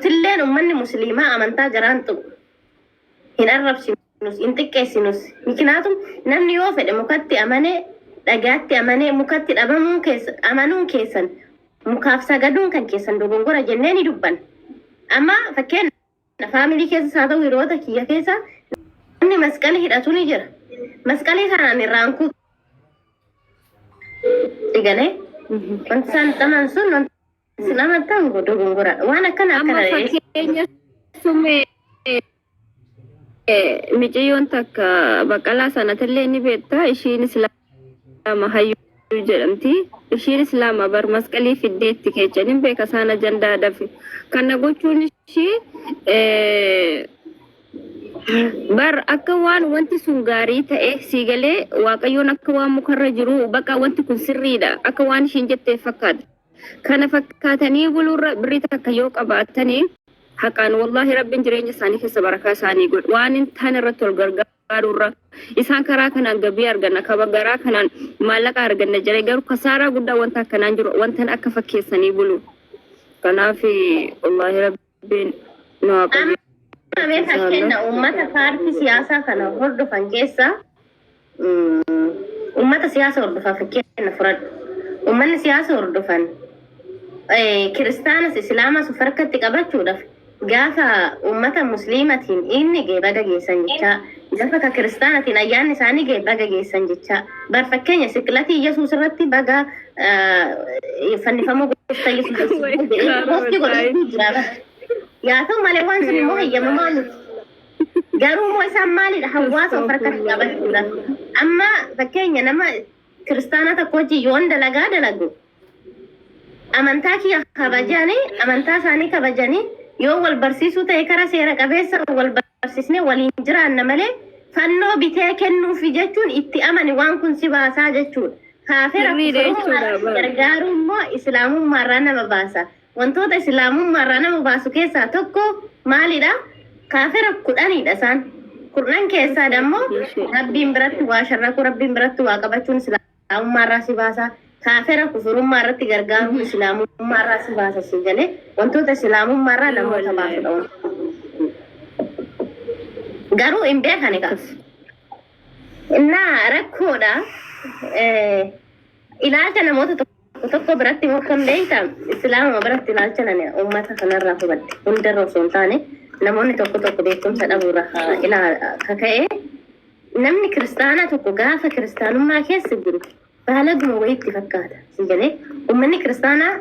Nutilleen ummanni musliimaa amantaa jaraan tuqu. Hin arrabsinus, hin xiqqeessinus. Miknaatum namni yoo fedhe mukatti amane, dhagaatti amane, mukatti dhabamuun keessa, amanuun keessan, mukaaf sagaduun kan keessan dogongora jennee ni dubbanna. Amma fakkeenya faamilii keessas haa ta'u hiriyoota kiyya keessa namni masqalii hidhatu ni jira. Masqalii sanaan irraan kutu. Galee wanti isaan itti amanan sun wanti isin amantan dogongoradha. Waan akkana Amma akkana jedhee fakkeenya sumee miciyyoon takka baqqalaa sanatillee ni beekta ishiin islaama hayyuu jedhamti. Ishiin islaama bar masqalii fiddeetti keecha ni beeka isaan ajandaa dafe. Kana gochuun ishii bar akka waan wanti sun gaarii ta'e sii galee waaqayyoon akka waan mukarra jiru baqa wanti kun sirriidha akka waan ishiin jettee fakkaata. Kana fakkaatanii buluurra birrii takka yoo qabaatanii haqaan wallaahi rabbiin jireenya isaanii keessa barakaa isaanii godha. Waan hin taane irratti wal gargaaruurra isaan karaa kanaan gabii arganna kaba garaa kanaan maallaqa arganna jedhee garuu kasaaraa guddaa wanta akkanaan jiru wanta akka fakkeessanii bulu. Kanaaf wallaahi rabbiin nu haa Amma mee qajeelchu fakkeenya inshallah. uummata paartii siyaasaa kana hordofan keessaa uummata siyaasa hordofaa fakkeenya fudhadhu. Uummanni siyaasa hordofan kiristaanas islaamas of harkatti qabachuudhaaf gaafa uummata musliimatiin inni ga'e baga geessan jechaa gaafa ka kiristaanatiin ayyaanni isaanii ga'e baga geessan jechaa bar fakkeenya siqilatii Yesuus irratti baga fannifamuu gooftaa Yesuus jedhee poostii godhachuu jira bara. Yaa ta'u malee waan sun immoo heyyamamaa miti. Garuu immoo isaan maalidha hawaasa of harkatti qabachuudha. Amma fakkeenya nama kiristaanaa tokko wajjin yoon dalagaa dalagu amantaa kiyya kabajanii amantaa isaanii kabajanii yoo wal barsiisuu ta'e kara seera qabeessa wal barsiisnee waliin jiraanna malee fannoo bitee kennuufi jechuun itti amani waan kun si baasaa jechuudha. Kaafira Sirriidha kufrummaa jechuudha bara. gargaaruu immoo islaamummaarraa nama baasa. Wantoota islaamummaarraa nama baasu keessaa tokko maalidha? Kaafira kudhaniidha isaan. Kurnan keessaa dammoo Rabbiin biratti waa sharrakuu, Rabbiin biratti waa qabachuun islaamummaarraa si baasa. Kaafira kufurummaa irratti gargaaruun islaamummaarraa si baasa si galee wantoota islaamummaarraa namoota baasudha. Garuu hin beekani kaa. Innaa rakkoodha. Ilaalcha namoota tokko tokko biratti immoo kan beekta islaamuma biratti ilaalcha nani uummata kanarraa hubadhe hundarra osoo hin taane namoonni tokko tokko beekumsa dhabuurra kaka'e namni kiristaanaa tokko gaafa kiristaanummaa keessa jiru baalaguma wayiitti fakkaata si galee uummanni kiristaanaa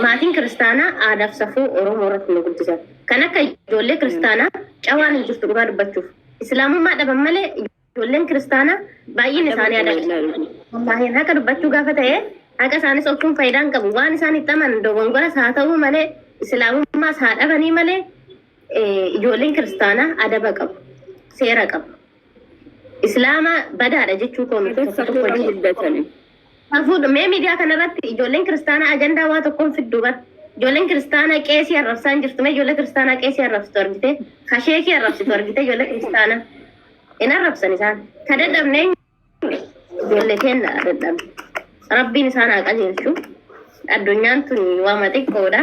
maatiin kiristaanaa aadaaf safuu Oromoo irratti nu guddisan. Kan akka ijoollee kiristaanaa cawaan hin jirtu dhugaa dubbachuuf. Islaamummaa dhaban malee ijoolleen kiristaanaa baay'een isaanii adabu. Wallaahi haqa dubbachuu gaafa ta'e haqa isaanis obsuun faayidaa hin qabu. Waan isaan itti amanan dogongoras haa ta'uu malee islaamummaas haa dhabanii malee ijoolleen kiristaanaa adaba qabu. Seera qabu. Islaama badaadha jechuu koo miti tokko tokko Safuudhaan jira. guddatani. Safuudha. Mee miidiyaa kanarratti ijoolleen kiristaanaa ajandaa waa tokkoon fidduu bar. Ijoolleen kiristaanaa qeesii arrabsaa hin jirtu. Mee ijoollee kiristaanaa qeesii arrabsitu argite? Ka sheekii arrabsitu argite ijoollee kiristaanaa? Hin arrabsan isaan. Ka dadhabne eenyu? Ijoollee teenna dadhabne. Rabbiin isaan haa qajeelchu. Addunyaan tun waama xiqqoodha.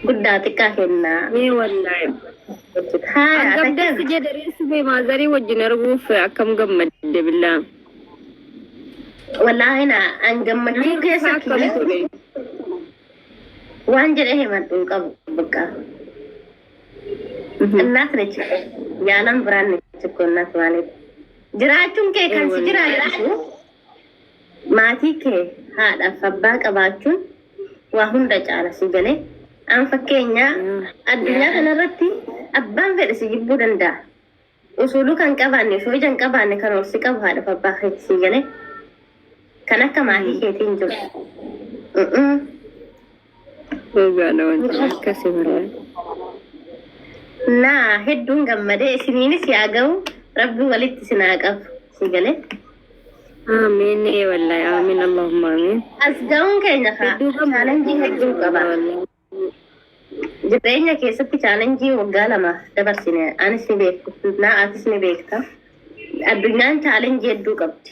Guddaa xiqqaa kenna. Mee wallaahi. Haaya Akkam takka dassi jedhanii sumee maazarii wajjin arguuf akkam gammadde billaa. Wallaahi na an gammachuu keessa Akkam kiyya ture. waan jedhee himadhu hin qabu bakka. እናት ነች እኮ የዓለም ብርሃን ነች እኮ እናት ማለት jiraachuun kee kan si jiraachisu maatii kee haadhaaf abbaa qabaachuun waa hunda caala si galee an fakkeenya addunyaa kanarratti abbaan fedhe si jibbuu danda'a. Usuluu kan qabaanne osoo ija hin qabaanne kan ol si qabu haadhaaf abbaa keeti si galee kan akka maatii keetii hin jiru. Dhugaadha wanti akkasii wallaahi. Naa hedduun gammadee isiniinis yaa ga'u rabbi walitti isin haa qabu si galee. Amiin ee wallaahi amiin Allahumma amiin. As ga'uun keenya kaa Hedduu challenge hedduu qaba. wallaahi. Jireenya keessatti challenge waggaa 2 dabarsine anis ni beektu naa atis ni beekta. Addunyaan challenge hedduu qabdi.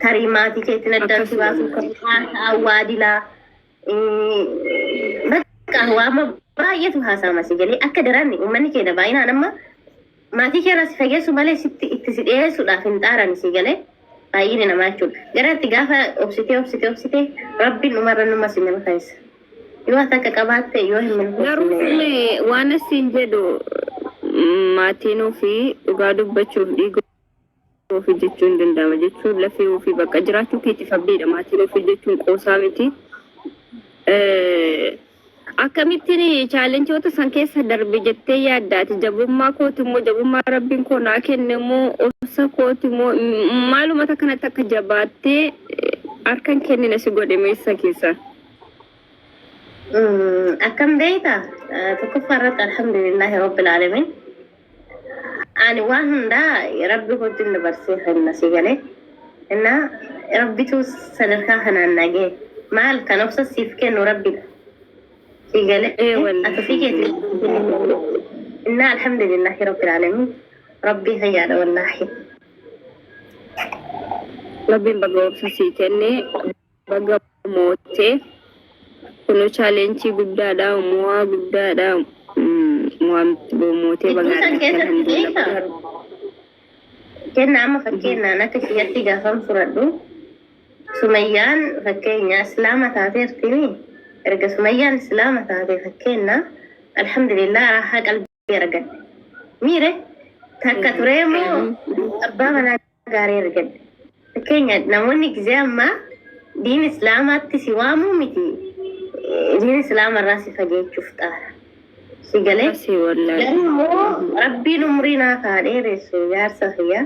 Tarii maatii keetiin addaan si Akkasuma baasuu haasa'aa waadilaa. Bakka Bakka waama baay'eetu haasa'ama si galee akka daranni uummanni keenya baay'inaan amma maatii keerraa si fageessu malee sitti itti si dhiyeessuudhaaf hin xaaran si galee baay'inni namaa jechuudha. Gara itti gaafa obsitee obsitee obsitee rabbiin dhumarra numa si milkeessa. Yoo ati akka qabaatte yoo hin Garuu milkoofne. Sumee waan asiin jedhu maatiin ofii dhugaa dubbachuuf dhiiga ofii jechuun hin danda'ama jechuun lafee ofii bakka jiraachuu keetiif abdiidha maatiin ofii jechuun qoosaa miti. Akkamittiin challengeoota san keessa darbe jettee yaaddaati? Jabummaa kooti immoo jabummaa rabbiin koo naa kenne immoo obsa kooti immoo maalumata kanatti akka jabaattee harka hin kennine si godhe meessa keessa? Akkam beektaa tokkoffaa irratti alhamdulillahi rabbil alamin. Ani waan hundaa rabbi kootti dabarsee kenna si galee. Innaa rabbitu sadarkaa kanaan nagee maal kan obsa siif kennu rabbidha. Si galee Ee wallahi. ati ofii keetii. Innaa alhamdulillahi rabbil alamin. Rabbii fayyaadha wallaahi. Rabbiin baga obsa sii kenne, baga mootee kunoo challenge guddaadha, mo'aa guddaadha. Mootee baga Gidduu san argatte keessatti alhamdulillah. beekaa kenna amma fakkeenyaan akka kiyyatti gaafan fudhadhu Sumayyaan fakkeenya islaama taateertini erga Sumayyaan islaama taate fakkeenya alhamdulillah raahaa qalbii argadhe. Miire takka turee immoo abbaa manaa gaarii argadhe. Fakkeenya namoonni gizee ammaa diin islaamaatti si waamuu miti diin islaamarraa si fageechuuf xaara. Si galee Asii wallahi. garuu immoo rabbiin umrii naaf haa dheeressu jaarsa kiyya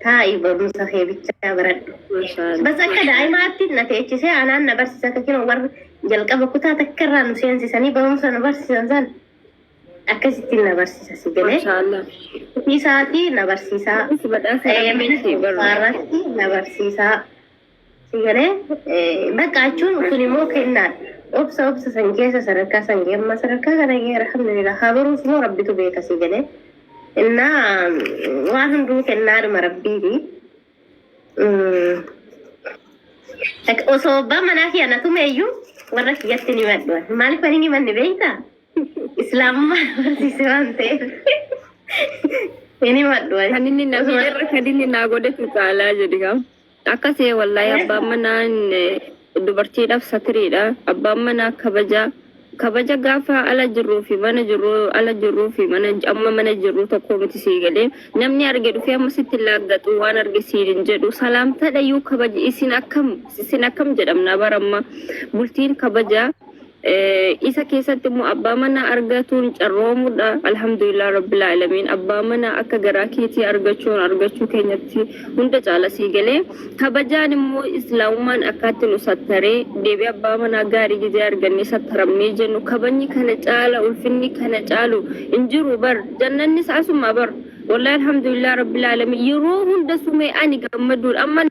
taa'ii barumsa kee bichaa baradhu. Maashaallah. Bas akka daa'imaatti na teechisee anaan na barsiisa akka kinoo warri jalqaba kutaa takka irraa nu seensisanii barumsa nu barsiisan san akkasittiin na barsiisa si galee. Maashaallah. Ofii isaatii na barsiisaa. Kunis badhaasa rabbiiti barra. Irratti na barsiisaa. Si galee bakka jechuun kun immoo kennaadha. Obsa obsa san keessa sadarkaa san ga'e amma sadarkaa kana ga'e alhamdulillah haa baruuf immoo rabbitu beeka si galee. Innaa waan hunduu kennaadhuma rabbiiti. Osoo abbaan manaa kiyya na tumeeyyuu warra kiyyatti ni madhu. Maaliif ani ni manne beektaa? Islaamummaa na barsiise waan ta'eef. Ni madhu. Kan inni na miidherra kan inni naa godhetu caalaa jedhi kam. Akkasii wallahi abbaan manaa dubartiidhaaf satiriidha. Abbaan manaa kabaja. Kabaja gaafa ala jirruu fi mana jirruu ala jirruu fi mana amma mana jirruu tokko miti sii galee namni arge dhufee amma sitti laaggatu waan arge siin hin jedhu salaamtaadha iyyuu kabaja isin akkam jedhamna baramma bultiin kabaja. Isa keessatti immoo abbaa manaa argatuun carroomuudha. Alhamdulillah rabbil alamin. Abbaa manaa akka garaa keetii argachuun argachuu keenyatti hunda caala sii galee kabajaan immoo islaamummaan akkaatti nu sattaree deebii abbaa manaa gaarii gizee argannee sattaramnee jennu kabajni kana caala ulfinni kana caalu hin jiru bar jannannis asuma bar wallahi alhamdulillah rabbil alamin yeroo hunda sumee ani gammaduudha amma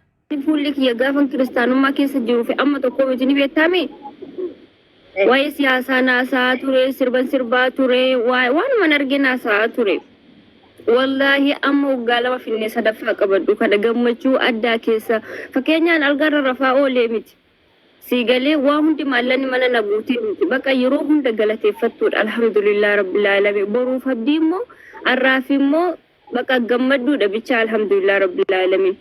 fuulli kiyya gaafan kiristaanummaa keessa jiruu fi amma tokko miti ni beektaami. Waa'ee siyaasaa naasaa ture, sirban sirbaa ture, waanuma arge naasaa ture. Wallaahi amma waggaa 2 finnee sadaffaa qabadhu kana gammachuu addaa keessa fakkeenyaan algaarra rafaa oolee miti. Siigalee waa hundi maallanni mana na guutee miti. Bakka yeroo hunda galateeffattuudha. Alhamdulillah rabbil alamin. Boruuf abdii immoo har'aaf immoo bakka gammadduudha bicha alhamdulillah rabbil alamin.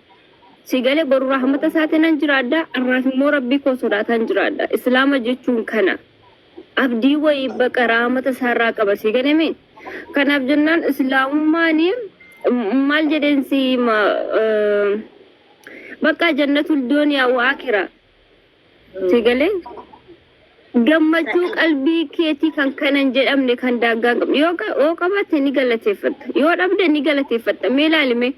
Siigalee boru rahmata isaatiin nan jiraadha. Har'aaf immoo rabbii koo sodaataan jiraadha. Islaama jechuun kana. Abdii wayii baqa rahmata isaarraa qaba sii galame. Kanaaf jennaan islaamummaan maal jedheen si bakka jannatul dooniyaa wa akira. Si galee gammachuu qalbii keetii kan kanan jedhamne kan daangaa hin qabne yoo qabaatte ni galateeffatta yoo dhabde ni galateeffatta mee ilaalime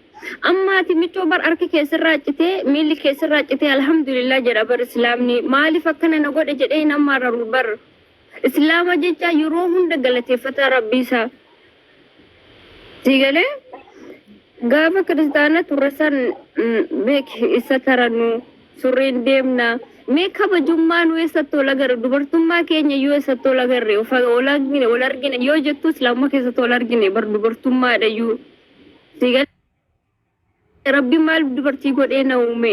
ammaati miccoo bar harki keessirraa citee miilli keessirraa citee alhamdulillah jedha bar islaamni maaliif akkana na godhe jedhee hin ammaararu bar islaama jecha yeroo hunda galateeffata rabbii isaa si galee gaafa kiristaana turre san beek isa tarannu surreen deemna mee kabajummaa nu eessatti ol agarre dubartummaa keenya yoo eessatti ol agarre ol argine ol argine yoo jettu islaamummaa keessatti ol argine bar dubartummaadha iyyuu si galee rabbi maaliif dubartii godhee na uume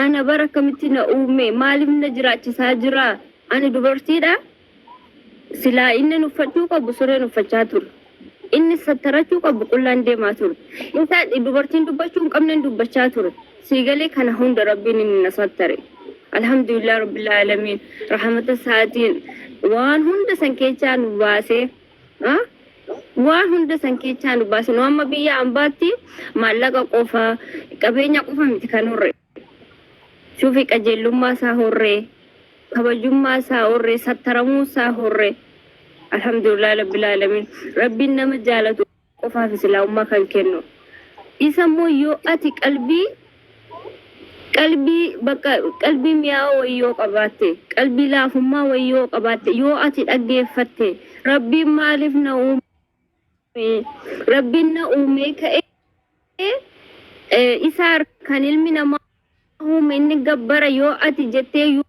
ana bara akkamitti na uume maaliif na jiraachisaa jira ani dubartiidha. Silaa inni uffachuu qabu sureen uffachaa ture. Inni sattarachuu qabu qullaan deemaa ture. Isa dubartiin dubbachuu hin qabne dubbachaa ture. Siigalee kana hunda Rabbiin inni na sattare. Alhamdulillah Rabbil Aalamiin. Rahmata isaatiin waan hunda san keessaa nu baasee. Waan hunda san keessaa nu baase. Nu amma biyya ambaatti maallaqa qofa, qabeenya qofa miti kan horre. Shuufi qajeelummaa isaa horree, kabajummaa isaa horree, sattaramuu isaa horree. Alhamdulillah Rabbil Aalamiin. Rabbiin nama jaalatu qofaaf islaamummaa kan kennu. Isa immoo yoo ati qalbii bakka qalbii mi'aawaa wayii yoo qabaatte, qalbii laafummaa wayii yoo qabaatte, yoo ati dhaggeeffatte, Rabbiin maaliif na uume, Rabbiin na uume ka'ee isa kan ilmi namaa uume inni gabbara yoo ati jettee yoo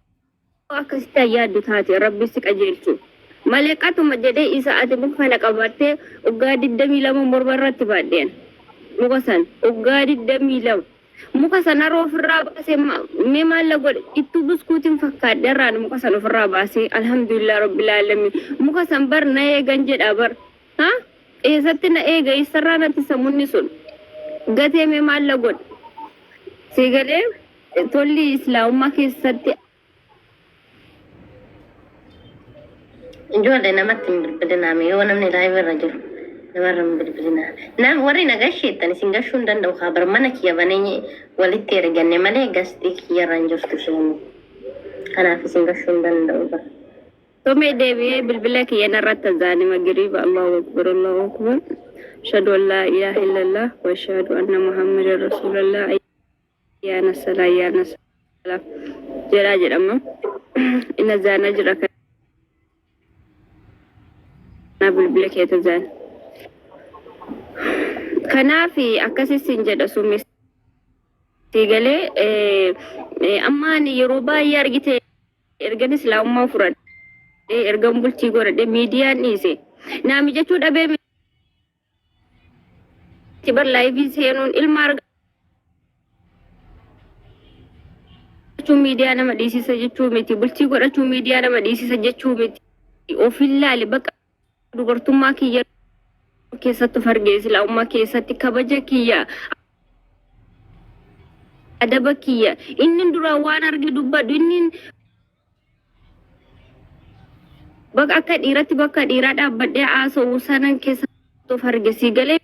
akkasitti yaaddu taate, Rabbi si qajeelchu. Malee qatuma jedhee isa ati muka kana qabattee waggaa 22 morma irratti baadheen. Muka san waggaa 22. Muka sana haroo ofirraa baasee mee maal la godhe, ittuu buskuutiin fakkaadhe irraan muka san ofirraa baasee, alhamdulillah rabbil alamin. Muka san bar na eegan jedha bar. Ha? Eessatti na eega, eessarraa natti samunni sun? Gatee mee maal la godhe? Siigalee tolli islaamummaa keessatti Ijoollee, namatti hin bilbilinaame. Yoo namni live irra jiru namarra hin bilbilinaa. Nam warri na gasheettan isin gashuu hin danda'u, haa bar mana kiyya banee walitti erganne malee gastii kiyyarra hin jirtu isheen. Kanaaf isin gashuu hin danda'u bar. Tomee deebi'ee bilbila kiyya narratti azaani magiriiba. Allahu akbar, Allahu akbar, ashhadu an laa ilaaha illallah wa ashhadu anna Muhammadan rasulallah, ayyaana salaa, ayyaana salaa jedhaa jedhama. Inni azaanaa jira, kana bilbila kee tazaan. Kanaaf akkasis sin jedha summi galee amma ani yeroo baay'ee argite, ergan islaamummaa fudhadhe, ergan bultii godhadhe, miidiyaan dhiise naa mijachuu dhabee miti bar. Live seenuun, ilma argachuu miidiyaa nama dhiisisa jechuu miti, bultii godhachuu miidiyaa nama dhiisisa jechuu miti. Of ilaali, bakka dubartummaa kiyya keessatti of argee, islaamummaa keessatti kabaja kiyya, adaba kiyya, inni duraan waan arge dubbadhu, inni bakka akka dhiiratti bakka dhiiraa dhaabbadhee haasa'u sanan keessatti of arge. Si galee,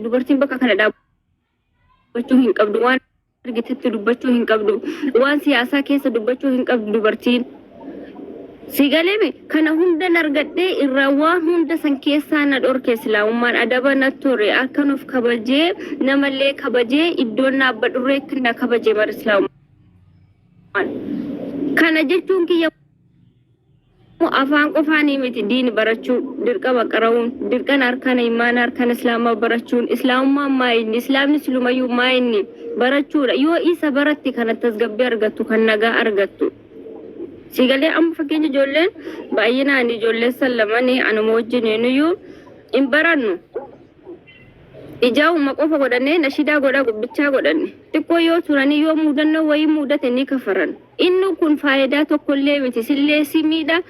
dubartiin bakka kana dhaabbachuu hin qabdu, waan argitetti dubbachuu hin qabdu, waan siyaasaa keessa dubbachuu hin qabdu dubartiin. Si galeemi, kana hundan argadhee irraa waan hunda san keessaa na dhorke islaamummaan. Adaba na ture, akka nuuf kabajee, namallee kabajee, iddoon dhaabbadhurree na kabaje bar islaamummaan. Kana jechuun kiyya afaan qofaanii miti. Diini barachuu dirqama, qara'uun dirqana, harkana imaana, harkana islaamaa barachuun, islaamummaan maa inni, islaamni silumayyuu maa inni barachuudha. Yoo isa baratti kana tasgabbii argattu, kan nagaa argattu. Sigalee amma fakkeenya ijoolleen baay'inaan ijoolleen sallamanii anuma wajjin iyyuu hin barannu. Ijaa'uma qofa godhannee nashidaa godhaa gubbichaa godhanne. Xiqqoo yoo turanii yoo mudannoo wayii mudate ni kafaran. Inni kun faayidaa tokkollee miti. Sillee si miidha,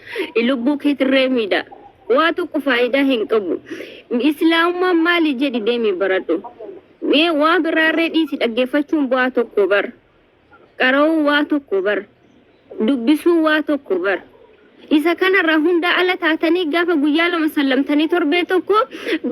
lubbuu keetirree miidha. Waa tokko faayidaa hin qabu. Islaamummaan maali jedhi deemi baradhu. Mee waa biraarree dhiisi, dhaggeeffachuun bu'aa tokko bar. Qara'uu waa tokko bar. Dubbisuu waa tokko bar. Isa kanarraa hunda ala taatanii gaafa guyyaa 2 sallamtanii torbee tokko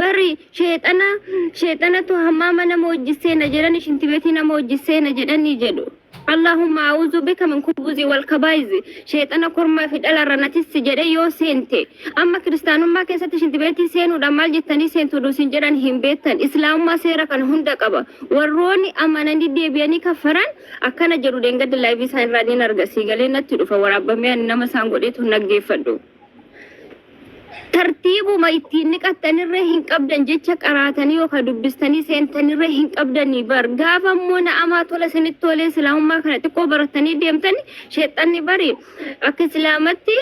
bari sheexana sheexanatu hammaama nama hojjiseena jedhani, shintibeetii nama hojjiseena jedhanii jedhu. Allahumma a'uuzu bika min kubuzi wal kabaayizi, sheexana kormaa fi dhalarra na tissi jedhe yoo seente. Amma kiristaanummaa keessatti shintibeetii seenuudhaan maal jettanii seentu duusin jedhan hin beektan. Islaamummaa seera kana hunda qaba. Warroonni amananii deebi'anii kaffaran akkana jedhu. Deengadda live isaan irraa niin arga, siigalee natti dhufa waraabamee, ani nama isaan godheetu hin dhaggeeffadhu. Tartiibuma ittiin niqattanirree hin qabdan, jecha qaraatanii yookaan dubbistanii seentanirree hin qabdanii bar. Gaafa immoo na'amaa tola isinitti tolee islaamummaa kana xiqqoo baratanii deemtani, sheexxanni bari akka islaamatti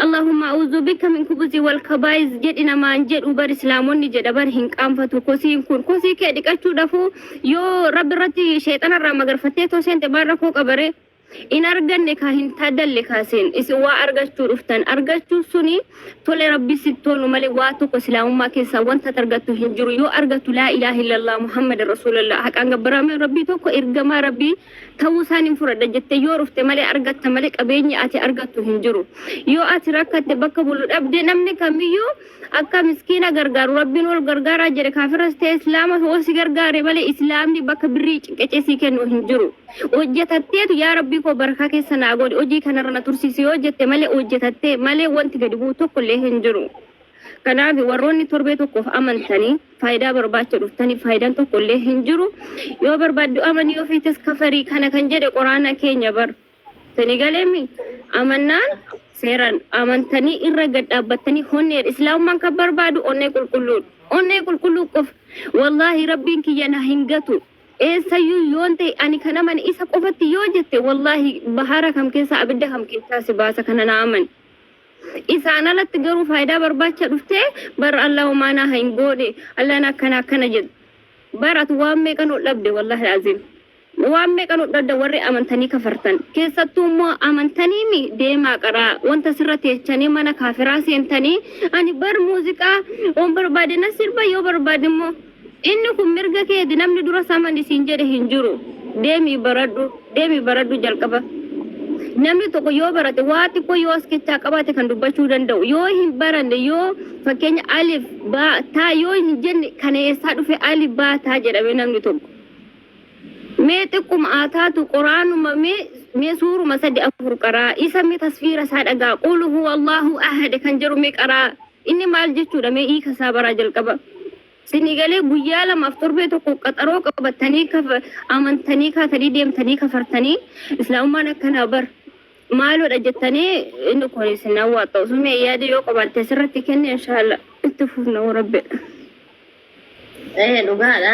Allahumma a'uudhu bika min kubuzi wal kabaayiz jedhi namaan jedhu bar. Islaamonni jedha bar, hin qaanfatu. Kosiin kun kosii kee dhiqachuu dhafuu yoo rabbi irratti sheexanarraa magarfattee too seente maal rakkoo qabare? In arganne kaa hin taadalle kaaseen isin waa argachuu dhuftan argachuun suni tole rabbi sitti tolu malee waa tokko islaamummaa keessaa wanta ati argattu hin jiru. Yoo argattu laa ilaaha illallah Muhammad rasuulullah haqaan gabbarame rabbii tokko ergamaa rabbii ta'uu isaan hin fudhadha jette yoo dhufte malee argatta malee qabeenyi ati argattu hin jiru. Yoo ati rakkatte bakka bulu dhabde namni kamiyyuu akka miskiina gargaaru rabbiin ol gargaaraa jedhe kaafiras ta'e islaama hoo si gargaare malee islaamni bakka birrii qecee sii kennu hin jiru. Hojjetatteetu yaa rabbii koo barakaa keessa naa godhi hojii kanarra na tursiisi yoo jette malee hojjetattee malee wanti gadi bu'u tokko illee hin jiru. Kanaaf warroonni torbee tokkoof amantanii faayidaa barbaacha dhuftanii faayidaan tokko illee hin jiru. Yoo barbaaddu amanii yoo feetes kafarii kana kan jedhe qoraana keenya bar. Sini galeemi amannaan seeraan amantanii irra gad dhaabbattanii onnee islaamummaan kan barbaadu onnee qulqulluudha. Onnee qulqulluu qofa. Wallaahi rabbiin kiyya na hin gatu. Eessayyuu yoon ta'e ani kan amane isa qofatti yoo jette wallaahi bahara kam keessaa abidda kam keessaa si baasa kana na amani. Isaan alatti garuu faayidaa barbaacha dhuftee bar Allah homaa naa hin goone Allahn akkana akkana jedhu. Bar ati waan meeqan ol dhabde wallaahi aziim. Waan meeqan ol dhabde warri amantanii kafartan. Keessattuu immoo amantanii mi deemaa qaraa wanta sirra teechanii mana kaafiraa seentanii ani bar muuziqaa oon barbaade na sirba yoo barbaade immoo inni kun mirga keeti namni dura samani siin jedhe hin jiru. Deemii baradhu deemii baradhu jalqaba. Namni tokko yoo barate waa xiqqoo yoo as keessaa qabaate kan dubbachuu danda'u yoo hin baranne yoo fakkeenya alif baa taa yoo hin jenne kana eessaa dhufe alif baa taa jedhame namni tokko. Mee xiqquma haa taatu quraanuma mee mee suuruma sadi afur qaraa isa mee tasfiira isaa dhagaa qul huwa allahu ahad kan jedhu mee qaraa inni maal jechuudha mee hiika isaa baraa jalqaba. Sinii galee guyyaa lamaaf torbee tokko qaxaroo qabattanii kafa amantanii kaatanii deemtanii kafartanii islaamummaan akkanaa bar maaloodha jettanii inni kun isin hawwaata osoo mee yaada yoo qabaatte asirratti kenne inshaalla itti fufna warabbe. Ee dhugaadha.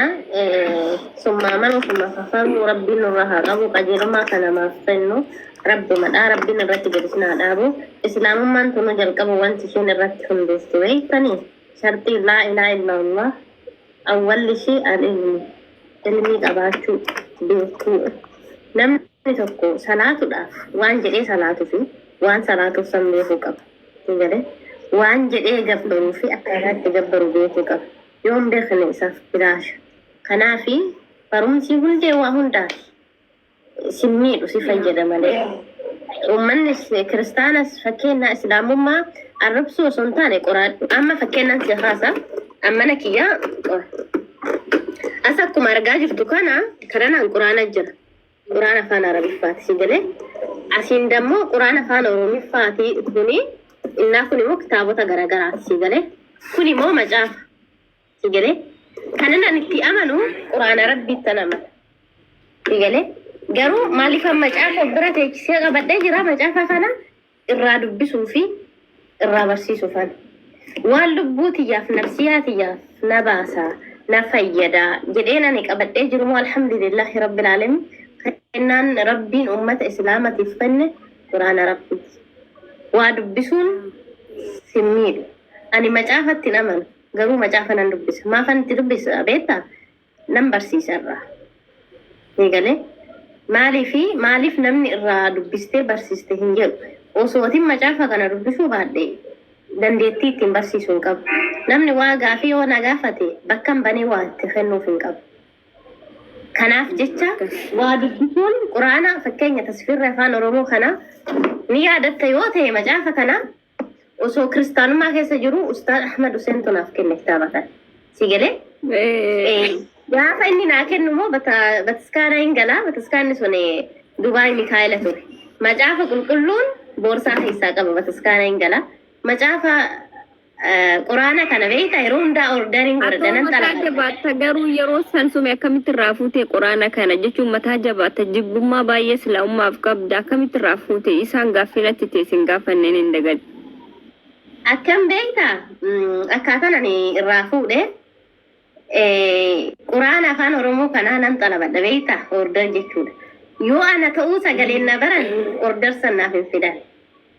Summaa mana summa kafaruu rabbiin nurra haa qabu qajeelummaa kan namaaf kennu rabbumadha rabbiin irratti gadi isin haa dhaabu. Islaamummaan tunu jalqaba wanti isheen irratti hundooftu beektanii sharxii laa ilaaha illallah awwalli ishii al-ilmu ilmii qabaachuu beekuu. Namni tokko salaatuudhaaf waan jedhee salaatuu fi waan salaatuuf san beekuu qaba. Galee waan jedhee gabbaruu fi akkaataa itti gabbaru beekuu qaba. Yoo hin beekne isaaf bilaasha. Kanaafi barumsi hundee waa hundaati. Sin miidhu si fayyada malee. Uummanni kiristaanas fakkeenyaa islaamummaa arrabsuu osoo hin taane qoraadhu. Amma fakkeenyaan si haasa. Ammana kiyyaa as akkuma argaa jirtu kana karanaan quraana jira. Quraana afaan Arabiffaati si galee. Asiin dammoo quraana afaan Oromiffaati kuni innaa kun immoo kitaabota garaagaraati si galee. Kun immoo macaafa si galee. Kanan ani itti amanu quraana rabbiitti amana. Si galee. Garuu maaliifan macaafa of bira teechisee qabadhee jira macaafa kana irraa dubbisuu fi irraa barsiisuufan. Waan lubbuu tiyyaaf nafsiyaa tiyyaaf na baasa na fayyada jedheen ani qabadhee jiru moo alhamdulillahi rabbil alamin kennaan rabbiin ummata islaamatiif kenne quraana rabbiiti. Waa dubbisuun sin miidhu. Ani macaafatti hin amanu garuu macaafa nan dubbisa. Maafan itti dubbisa beektaa? Nan barsiisa irraa. Ni galee? Maaliifi maaliif namni irraa dubbistee barsiiste hin jedhu. Osootin macaafa kana dubbisuu baadhe dandeettii ittiin barsiisu hin qabu. Namni waa gaafii yoo na gaafate bakkan banee waa itti kennuuf hin qabu. Kanaaf jecha waa dubbisuun quraana fakkeenya tasfiirri afaan Oromoo kana ni yaadatta yoo ta'e macaafa kana osoo kiristaanummaa keessa jiru Ustaad Ahmad Huseentu naaf kenne kitaaba kana. Si galee? Gaafa inni naa kennu immoo bataskaana hin galaa. Bataskaanni sun Dubaay Mikaa'ela ture. Macaafa qulqulluun boorsaa keessaa qaba bataskaana hin galaa. Macaafa quraana kana beektaa yeroo hundaa ordariin godhadha Atoo nan mataa xalafa. jabaatta garuu yeroo san sume akkamitti irraa fuute quraana kana jechuun mataa jabaatta jibbummaa baay'ee islaamummaaf qabda akkamitti irraa fuute isaan gaaffii natti ta'e sin gaafanneen hin dagadhu. Akkam beektaa akkaataan ani irraa fuudhe quraana afaan Oromoo kanaa nan xalabadha beektaa order jechuudha. Yoo ana ta'uu sagaleen na baran order san naaf hin fidan.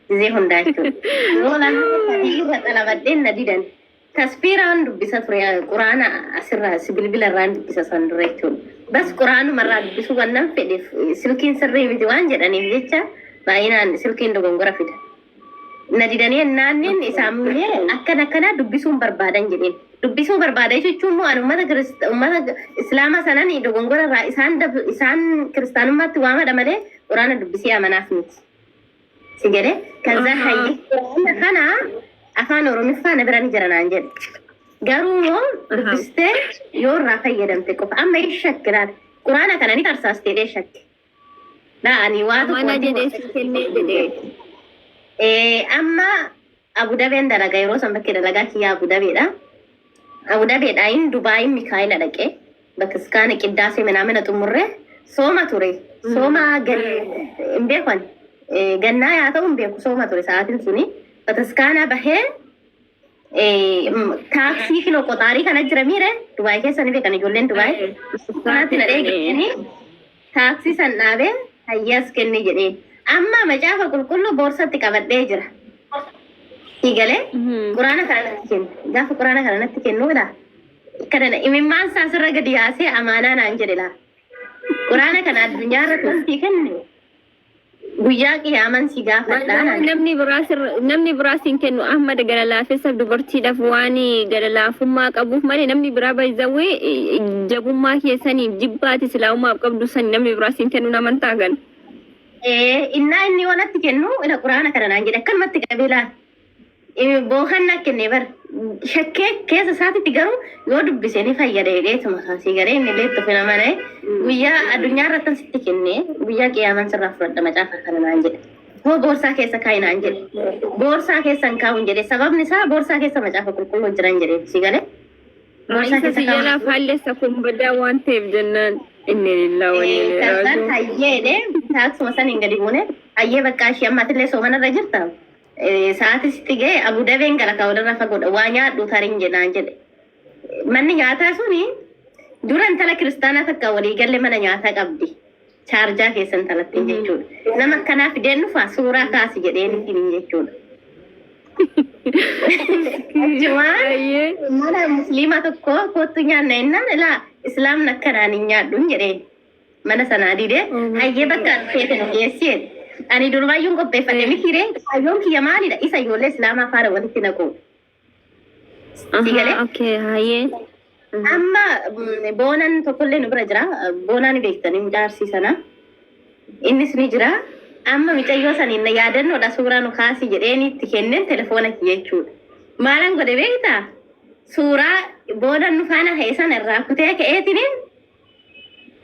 Gizee hundaa jechuudha. Yoo lama sadii irra xalabadheen na didan. Tasfiiraan dubbisa ture quraana asirraa si bilbila irraan dubbisa san dura jechuudha. Bas quraanumarraa dubbisuu wannan fedheef, silkiin sirrii miti waan jedhaniif jecha baay'inaan silkiin dogongora fida. Na didanii ennaannin isaan akkana akkana dubbisuun barbaadan jedheen. Dubbisuu barbaada jechuun immoo ani ummata ummata islaamaa sanan dogongora irraa isaan isaan kiristaanummaatti waamadha malee quraana dubbisee amanaaf miti. Si jedhe kaza hayyi quraana kana afaan oromiffaa na bira ni jira naan jedhe. Garuu immoo dubbistee yoo irraa fayyadamte qofa amma hin shakkilaan quraana kana ni tarsaastee dhee shakke. Laa ani waa tokko Amana wanti jedhee si kennee jedhee. Amma Abu Dabeen dalaga, yeroo san bakkee dalagaa kiyyaa Abu Dabeedha. Abu Dabeedhaayin Dubaayin Mikaa'ila dhaqee bakka iskaana qiddaasee minaamina xumurree sooma ture. Sooma hin beeku ani. Gannaa yaa ta'u hin beeku, sooma ture sa'aatiin suni. Bataskaana bahee taaksii kinoo qoxaarii kana jira miire Dubaay keessa ni beekan ijoolleen Dubaay. Kanatti na dheeganii taaksii san dhaabee hayyaas kennee jedhee. Amma macaafa qulqulluu boorsatti qabadhee jira. Si galee quraana kana natti kennu. Gaafa quraana kana natti kennuudha. Kana imimmaan isaa asirra gadi yaasee amaanaa naan jedhe laa. Quraana kana addunyaa irratti sii kenne, guyyaa qiyaaman si gaafadhaa naan jedhe. Namni biraa siin kennu. Ahmad gara laafessaaf dubartiidhaaf waan gara laafummaa qabuuf malee namni biraa baay'izawwee jabummaa keessaniif jibbaati islaamummaaf qabdu sani namni biraa siin kennu namantaa kan. Innaa inni waan natti kennu ila quraana kana naan jedhe, akkanumatti qabee laa. Boohan na kenne bar shakkee keessa isaatitti, garuu yoo dubbise ni fayyada jedheetuma kaasii garee inni illee itti ofin amane, guyyaa addunyaa irratti sitti kenne, guyyaa qiyaaman sirraa fudhadha macaafa kana naan jedhe. Hoo boorsaa keessa kaa'i naan jedhe. Boorsaa keessa hin kaa'uun jedhe, sababni isaa boorsaa keessa macaafa qulqulluu jiran jedhe, si galee. Boorsaa Isa keessa si jalaa kaa'uun. faallessa kun badaa waan ta'eef jennaan inni lillaa wanni Kansaan raajuu. hayyeedhe taaksuma saniin gadi buune, hayyee bakka ishee ammatillee soomanarra jirta. Sa'aatii sitti ga'e Abu Dabeen gala ka walirra fagoodha. Waa nyaadhu tarin jedhaan jedhe. Manni nyaataa suni dura intala kiristaanaa takka walii galle mana nyaataa qabdi. Chaarjaa keessa intalattiin jechuudha. Nama akkanaa fideen dhufa suuraa kaasi jedheen ittiin jechuudha. Achumaan mana musliimaa tokko kottu nyaanna jennaan, ilaa islaamni akkanaan hin nyaadhu jedheen. Mana sanaa didee, hayyee bakka feete nu geessi jedhe. Ani durumaayyuun qopheeffadhe mitiiree, kaayyoon kiyya maalidha, isa ijoollee islaamaa faana walitti naqu. Si galee? Okay, hayyee. Amma boonaan tokkollee nu bira jira. Boonaa ni beektanii, mucaa arsii sana. Innis ni jira. Amma micayyoo saniin na yaadannoodha suuraa nu kaasi jedheen itti kenneen telefoona kiyya jechuudha. Maalan godhe beektaa? Suuraa boonaan nu faana ka'e sana irraa kutee ka'eetiniin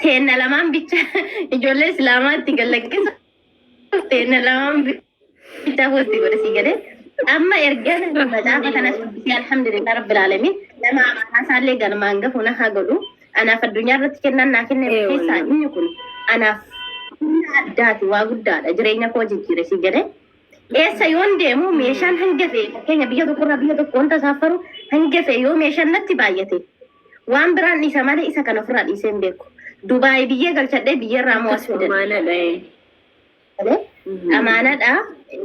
teenna lamaan bicha ijoollee islaamaa itti gallakkisa, teenna lamaan bicha post godhe, si galee. Amma erga macaafa kanas dubbisee, alhamdulillah rabbil alamin, nama amaanaa isaallee galmaan gahu na haa godhu. Anaaf addunyaa irratti kennaan naa kenname keessaa inni kun anaaf humna addaati, waa guddaadha, jireenya koo jijjiire, si galee. Eessa yoon deemu meeshaan hanga fe'e, fakkeenya biyya tokkorraa biyya tokko wanta saafaru hanga fe'e yoo meeshaan natti baay'ate, waan biraan dhiisa malee isa kana ofirraa dhiisee hin beeku. Dubaay biyyee galchadhee biyyarraa moo as fidan. Amaanaadha. Amaanaadha.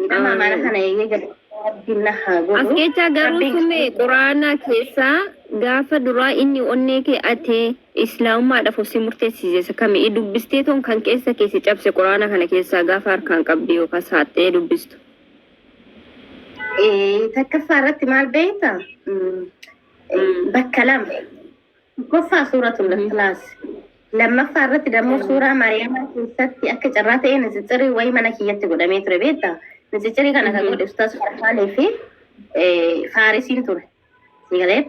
Nama amaana kana eegee galu Rabbiin na haa As godhu. keessaa garuu Rabbiin sume quraana keessaa gaafa duraa inni onnee kee atee islaamummaadhaaf of si murteessise isa kami dubbistee toon kan keessa keessa cabse quraana kana keessaa gaafa harkaan qabde yookaan saaxxee dubbistu? Takkaffaa irratti maal beektaa? Bakka lama. Tokkoffaa suuratul Ikhlaas. Lammaffaa irratti dammoo suuraa Maariyamaa keessatti akka carraa ta'e nitsittirii wayii mana kiyyatti godhamee ture, beektaa? Nitsittirii kana kan godhe Ustaaz Farhaanii fi Faarisiin ture. Si galee?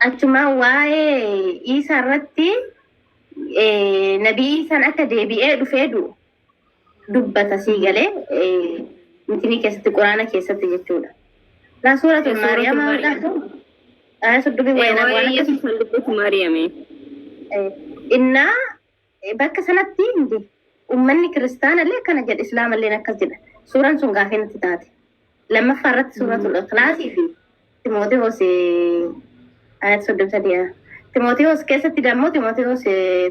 Achuma waa'ee Iisaa irratti Nabii Iisaan akka deebi'ee dhufee du'u dubbata, sii galee, intinii keessatti, quraana keessatti jechuudha. Laa suuratul Suuratul Maariyamaa Maariyaam. Aayaa soddomii wayii waan Waa'ee akkasii. Yesuus kan dubbatu Maariyaame. Innaa bakka sanatti hindi ummanni kiristaanallee akkana jedha, islaamallee akkas jedha. Suuraan sun gaafii natti taate. Lammaffaa irratti suuratul Ikhlaasii fi Timootewos ayat 33. Timootewos keessatti dammoo Timootewos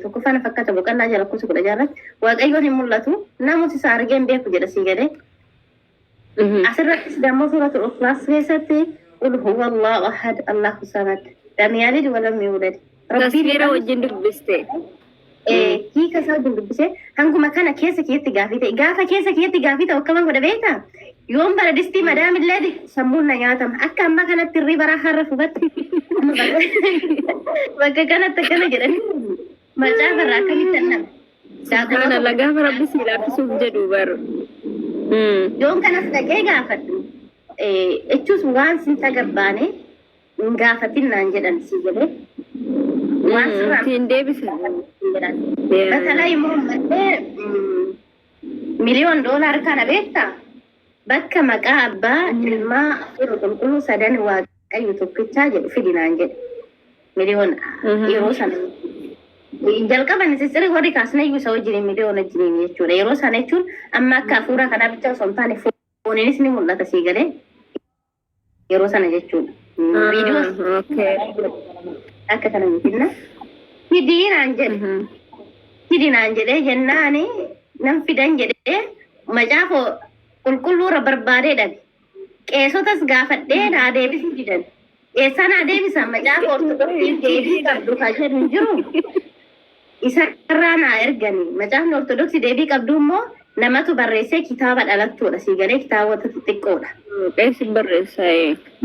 tokkoffaa na fakkaata, boqonnaa jala lakkoofsa 16 irratti Waaqayyoon hin mul'atu, namus isa argee hin beeku jedha, sii galee. Asirrattis dammoo suuratul Ikhlaas keessatti qul huwa Allahu ahad Allahu samad lam yalid wa lam yulad. Rabbiin Tasfiira wajjin dubbiste. Hiika isaa wajjin dubbisee hanguma kana keessa kiyyatti gaafii ta'e, gaafa keessa kiyyatti gaafii ta'u akkaman godha beektaa? Yoon bara distii madaamillee sammuun na nyaatama. Akka ammaa kanatti hirriba har'a fubatti. Bakka kanatti akkana jedhanii macaafa irraa akkamitti annama. Subhaanallah, gaafa Rabbi si laaffisuuf jedhu bar. Yoon kanas dhaqee gaafadhu jechuus waan sin tagabbaane hin gaafatin naan jedhan, si jedhee. Waan sirraa Siin deebisan. jedhan. Batalaa immoo malee $1 million kana beektaa? Bakka maqaa abbaa, ilmaa, hafuura qulqulluu sadan waaqayyo tokkichaa jedhu fidi naan jedhe. Miliyoon yeroo sana. Jalqaban sisirri warri kaasne iyyuu isa wajjin miliyoona wajjin jechuudha. Yeroo sana jechuun amma akka hafuura kanaa bicha osoo hin taane fooniinis ni mul'ata, sii galee. Yeroo sana jechuudha. Viidiyoo akka kana mitinna. Fidii naan jedhe. Fidi naan jedhee jennaani nan fidan jedhee macaafa qulqulluurra barbaadee dhabe. Qeesotas gaafadhee naa deebisuu didan. Eessaa naa deebisan? Macaafa Ortodoksii deebii qabdu ka jedhu hin jiru. Isarraa naa ergani. Macaafni Ortodoksii deebii qabdu immoo namatu barreessee kitaaba dhalattuudha. Sii galee, kitaabota xixiqqoodha. Qeessi barreessaa.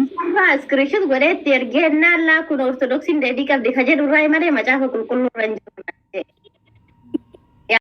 Isarraa screenshot godhee itti ergee naan laa kun Ortodoksiin deebii qabdi ka jedhu irraa malee macaafa qulqulluurra hin jiru.